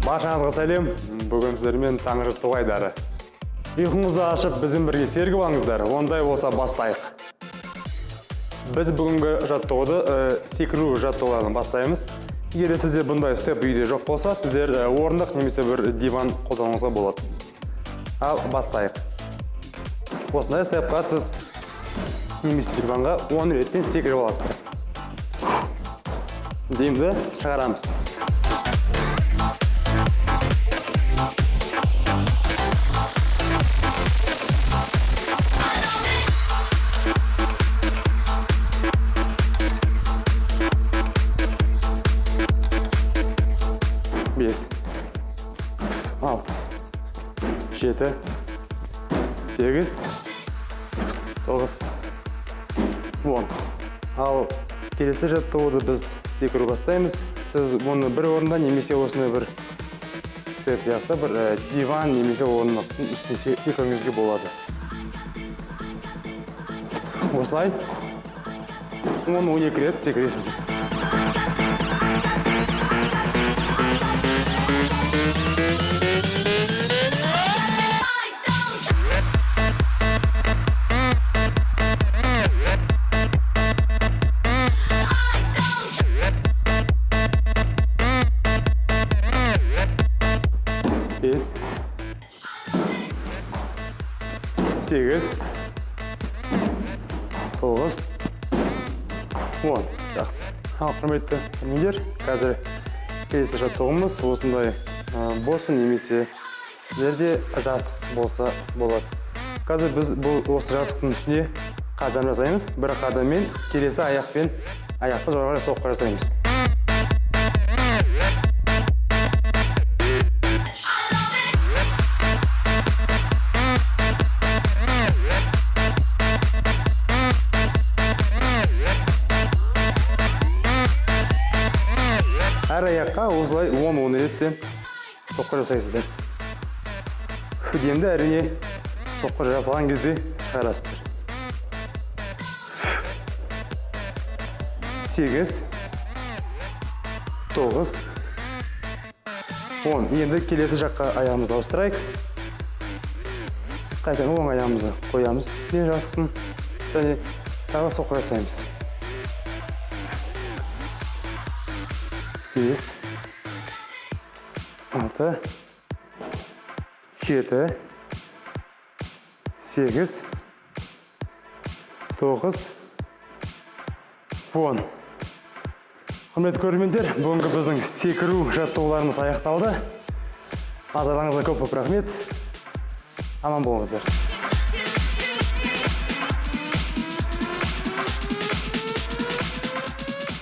Баршаңызға сәлем. Бүгін сіздермен таңғы жаттығу айдары. Ұйқыңызды ашып, бізбен бірге серік болыңыздар. Ондай болса бастайық. Біз бүгінгі жаттығуды секіру жаттығуларынан бастаймыз. Егер де сізде бұндай степ үйде жоқ болса, сіздер орындық немесе бір диван қолдануыңызға болады. Ал бастайық. Осындай степқа сіз немесе диванға 10 реттен секіріп аласыздар. Демді шығарамыз. 5, 6, 7, 8, 9, 10. Ал келесі жаттығуды біз секіру бастаймыз. Сіз бұны бір орында немесе осындай бір степ сияқты бір диван немесе орындықтың үстіне секіруіңізге болады. Осылай 10-12 рет секіресіздер. 5, 8, 9, 10. Жақсы. Ал, құрметті көрермендер, қазір келесі жаттығуымыз осындай болсын немесе сіздерде жастық болса болады. Қазір біз бұл осы жастықтың үстіне қадам жасаймыз. Бір қадаммен келесі аяқпен аяқты жоғары соққы жасаймыз. Әр аяққа осылай 10-10 реттен соққы жасайсыздар. Демді әрине соққы жасаған кезде шығарасыздар. 8, 9, 10. Енді келесі жаққа аяғымызды ауыстырайық. Қайтадан оң аяғымызды қоямыз үстіне жастықтың және тағы соққы жасаймыз. 5, 6, 7, 8, 9, 10. Құрметті көрермендер, бүгінгі біздің секіру жаттығуларымыз аяқталды. Назарларыңызға көп көп рахмет. Аман болыңыздар.